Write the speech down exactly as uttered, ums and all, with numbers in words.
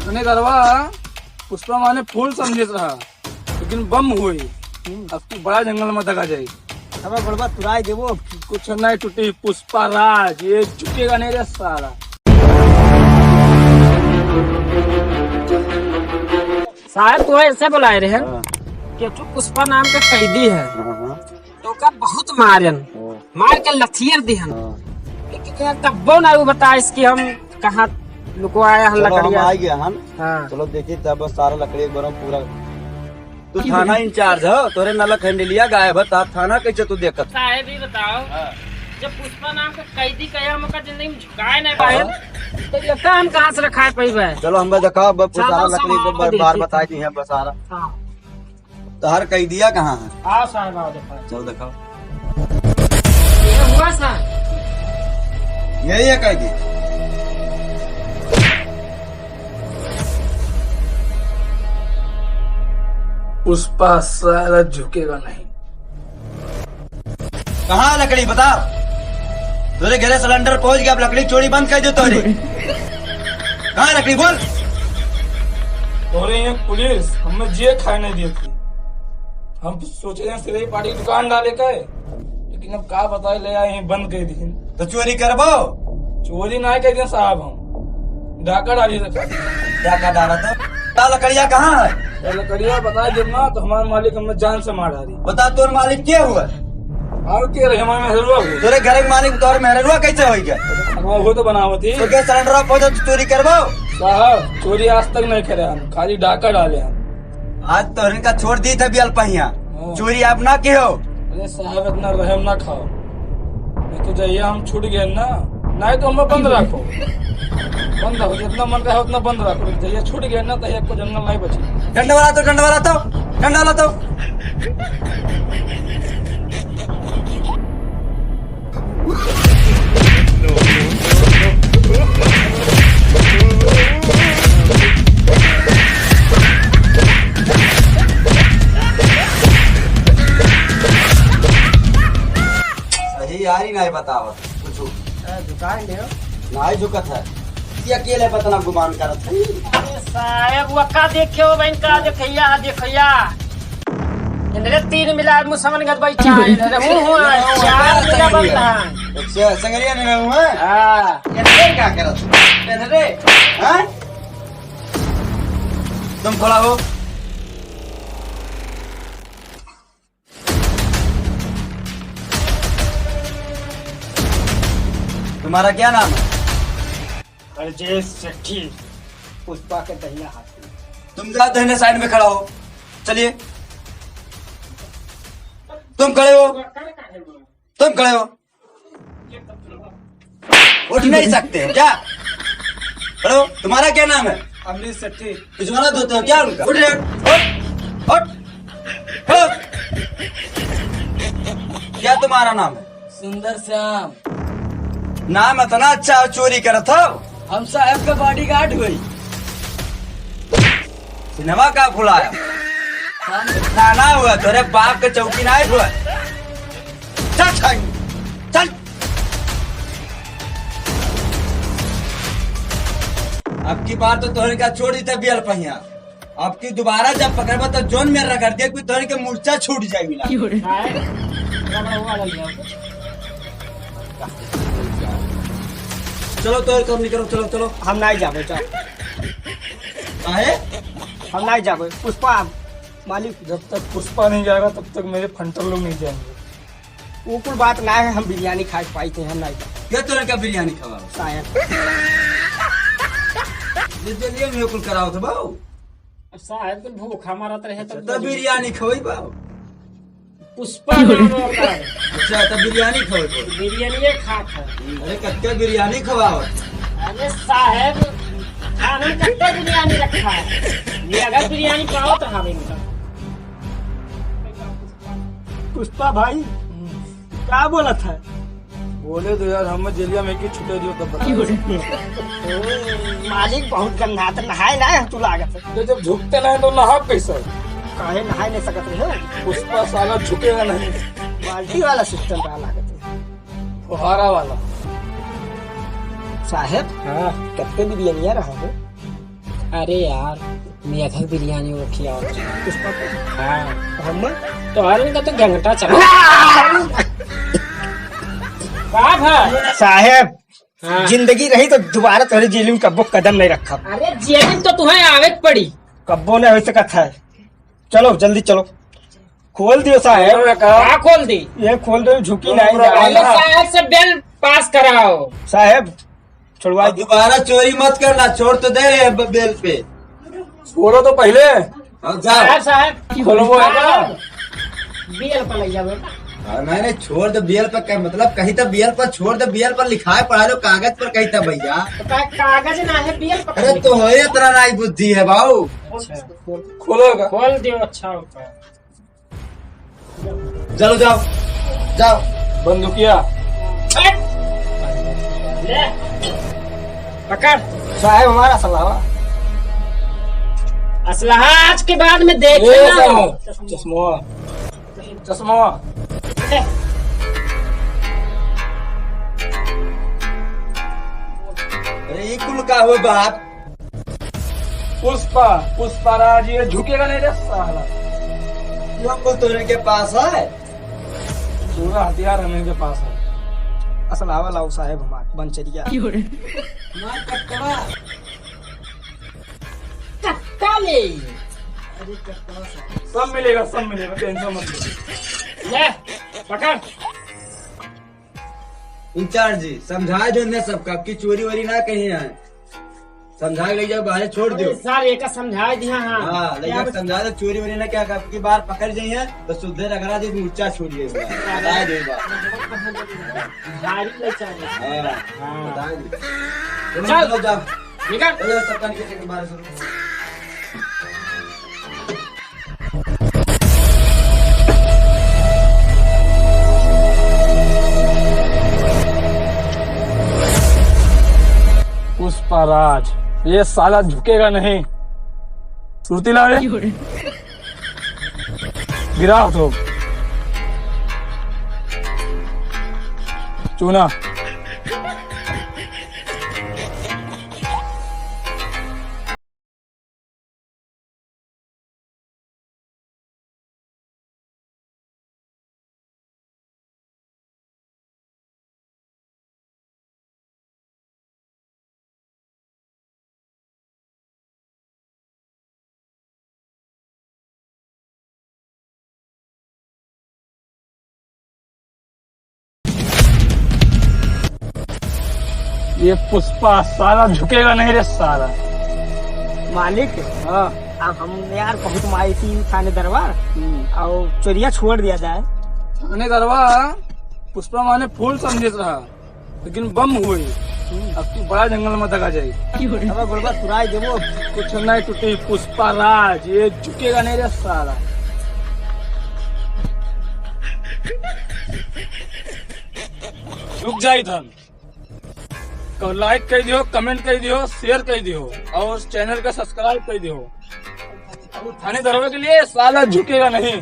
मैंने करवा पुष्पा माने फूल समझे रहा, लेकिन बम हुई। हम्म। अब तू बड़ा जंगल में दगा जाई। अब बड़वा तुराई देबो। कुछ नहीं टूटी, पुष्पा राज, ये झुकेगा नहीं रे साला। साहब, तो ऐसे बुलाए रहे हैं हाँ। कि तू पुष्पा नाम के कैदी है। हाँ, हाँ। तो ओका बहुत मारन, हाँ। मार के लथियर दिहन। हाँ। लेकिन यार तब्बो ना वो बताइस कि हम कहाँ लुकवाए हन चलो, हम लकड़िया। आ गए हन। हाँ। चलो देखी तब सारा लकड़ी एक बार हम पूरा। तू थाना इंचार्ज हो, तोरे नलक हैंडलिया गायब है, ता थाना कैसे तू देखत? साहेब, ये बताओ, हाँ। जब पुष्पा नाम का कैदी कहे हम ओकर जिंदगी में झुकाए नहीं पाए, हाँ। तो ये हम कहाँ से रखाए पाइबे? चलो, हम देखाओ, अब चलो, सारा लकड़ी को बार, बार बताई दी है, बस सारा। हाँ। तोहर कैदिया कहाँ है? आओ साहब, आओ, दिखाओ। चल, दिखाओ। ये हुआ साहब। यही है कैदी। पुष्पा साला झुकेगा नहीं। कहाँ है लकड़ी, बता। तोरे घरे सिलेंडर पहुंच गया, अब लकड़ी चोरी बंद कर दे तोरे। कहाँ है लकड़ी, बोल। तोरे यहाँ पुलिस हमें जिए खाए नहीं देती। हम तो सोचे हैं सिलाई पाटी की दुकान डाले का है, लेकिन अब का बताए, ले आए हैं, बंद कर दी। तो चोरी करबो? चोरी ना कर दिया साहब, हम डाका डाली रखा। डाका डाला था? ता लकड़िया कहाँ है? तो लकड़िया बता दे ना, तो हमारे मालिक हमें जान से मार डाली। बता, तोर मालिक के हुआ? और के रहे, हमारे मेहरुआ हुआ। तोरे घर के मालिक तोर मेहरुआ कैसे होई गया? अब वो तो बनावत ही। तो क्या सिलेंडर पहुंचा तो चोरी करबो? साहब, चोरी आज तक नहीं करे हम, खाली डाका डाले हम। आज तोहरन का छोड़ दी था बियल पहिया। हाँ। चोरी आप ना किहो। अरे साहब, इतना रहम ना खाओ, नहीं तो जहिया हम छूट गए ना, नहीं तो हमें बंद रखो, बंद रखो, जितना मन रहे उतना बंद रखो, जहिया छूट गए ना, तहिया को जंगल नहीं बची। डंडा वाला तो, डंडा वाला तो, डंडा वाला तो। सही यारी नहीं बतावत कुछ। अ, झुकाए ले। नहीं झुकत है। ये अकेले पर इतना गुमान करत है। अरे साहेब, वो का देखे हो बहन, का देखैया, देखैया। इनरे तीन मिला मुसमन गत बैठा है, इनरे हूँ, हूँ, चार मिला बंद है। अच्छा, संगरिया ने रहूँ, हाँ? हाँ। इनरे का करत? इनरे? हाँ? तुम खड़ा हो। तुम्हारा क्या नाम है? ब्रजेश सेठी, पुष्पा के दहिना हाथी। तुम जरा दहिने साइड में खड़ा हो, चलिए। तुम खड़े हो, तुम खड़े हो। उठ नहीं सकते हो क्या? हेलो, तुम्हारा क्या नाम है? अमरीश सेठी। पिछवाड़ा धोते हो क्या उनका? उठ रे, उठ, उठ, उठ। क्या तुम्हारा नाम है? सुंदर श्याम। नाम इतना अच्छा और चोरी करत हो? हम साहब का बॉडीगार्ड हुई। सिनेमा का फुलाया? हम ना, ना हुआ, तेरे बाप के चौकी ना हुआ। चल, चल, चल। अब की बार तो तोहरे का छोड़ दी था बियल पहिया। अब की दोबारा जब पकड़बा तो जोन में रगड़ दिया, कोई तोहरे के मूर्छा छूट जाए मिला। काहे? रगड़ हुआ लग गया। चलो तोहरे, तुम निकलो, चलो, चलो। हम नहीं जाबे, चल। काहे? हम नहीं जाबे। पुष्पा, मालिक। जब तक पुष्पा नहीं जाएगा, तब तक मेरे फंटर लोग नहीं जाएंगे। वो कुल बात ना है, हम बिरयानी खाए के पाई थे, हम नहीं जाए। क्या तोरे का बिरयानी खवाओ? शायद। ये जलिया में कुल कराओ था बाबू। अब साहब कुल भूखा मरत रहे अच्छा, तब तब बिरयानी खवाई बाबू। पुष्पा नाम होता है। अच्छा, तब बिरयानी खवाई बाबू। बिरयानी ये खात है। अरे कत्ते बिरयानी खवाओ। अरे साहब, खाना कत्ते बिरयानी रखा है। ये अगर बिरयानी पाओ तो हाँ इनका। पुष्पा भाई, का बोलत है? बोले दो यार, हम जेलिया में की छुटे दियो तब बता। मालिक बहुत गंदा तो नहाए ना है तू लागत है। तो जब झुकते नहीं तो नहा कैसे? काहे नहाए नहीं सकत रहे? पुष्पा साला झुकेगा नहीं। बाल्टी वाला सिस्टम का लागत है। फुहारा वाला। साहेब, हाँ। कत्ते बिरयानिया रहा हो? अरे यार, मेधक बिरयानी वो खियाओ। पुष्पा को? हाँ। हम? तो हर उनका तो घंटा चला। का भा? साहेब, हाँ। जिंदगी रही तो दोबारा तोहरे जेल में कब्बो कदम नहीं रखब। अरे जेल में तो तुम्हें आवे के पड़ी। कब्बो नहीं हो सकत है। चलो, जल्दी चलो। खोल दियो साहेब। खोलो का? का खोल दी? ये खोल दो, झुकी नहीं जा। पहले साहेब से बेल पास कराओ। साहेब, छोड़वा अब दो। दोबारा चोरी मत करना, छोड़ तो दे रहे हैं ब-, बेल पे। खोलो तो पहले। अब जाओ। साहेब, साहेब। खोलो वो है ना? बेल पर ले जाओ। हाँ, नहीं, नहीं, छोड़ दे बेल पर, क्या मतलब, कहीं तो बेल पर छोड़ दे, बेल पर लिखाए पढ़ा लो, कागज पर कहीं तो भैया। तो का-, कागज ना है, बेल पर अरे लिखा। तो हो, इतना नाई बुद्धि है बाबू। अच्छा। खोलो का? खोल दियो, अच्छा होता है। चलो जाओ, जाओ। बंदूकिया। ले, पकड़। साहेब, हमारा असलहा। असलहा आज के बाद में देखे ए ना। साहेब, चश्मा, चश्मा। ले। अरे, ई कुल का हुआ बाप? पुष्पा, पुष्पा राज, ये झुकेगा नहीं रे साला। यो कुल तो इनके पास है। पूरा हथियार हम इनके पास है। असलहा लाओ साहेब हमार, बनचरिया। मार कट्टवा। कट्टा ले। अरे कट्टवा साहब। सब मिलेगा, सब मिलेगा, tension मत लो। ले, पकड़। इंचार्ज जी, समझाए दो इन्हें सबका, कि चोरी वोरी ना कहीं है। समझाए ले जाओ, बाहर छोड़ दो। अरे सर, एका समझाए दिया, हाँ। हाँ, ले जाओ, समझाए दो, चोरी वोरी ना क्या, अब की बार पकड़ जाइए, तो सुधे रगड़ा दे, मुर्चा छोड़िए, बताए दे बात। झाड़ी ले चल। हाँ, हाँ। बताए दे। चल। चलो, जाओ। निकल। चलो, सबका निकल के बाहर से। पुष्पा राज, ये साला झुकेगा नहीं। सुरती ला रे। गिरा तो। चूना। ये पुष्पा साला झुकेगा नहीं रे साला। मालिक, हाँ। अब हम यार बहुत माई थी थाने दरबार, हम्म। और चोरिया छोड़ दिया जाए। थाने दरबार पुष्पा माने फूल समझित रहा, लेकिन बम हुए। हम्म। अब तू बड़ा जंगल में दगा जाए। अब गुड़बा सुराई देबो। कुछ नहीं टूटी पुष्पा राज, ये झुकेगा नहीं रे साला। झुक जाई धन। तो like कर दियो, comment कर दियो, share कर दियो और channel का subscribe कर दियो। अब थाने दरबार के लिए साला झुकेगा नहीं।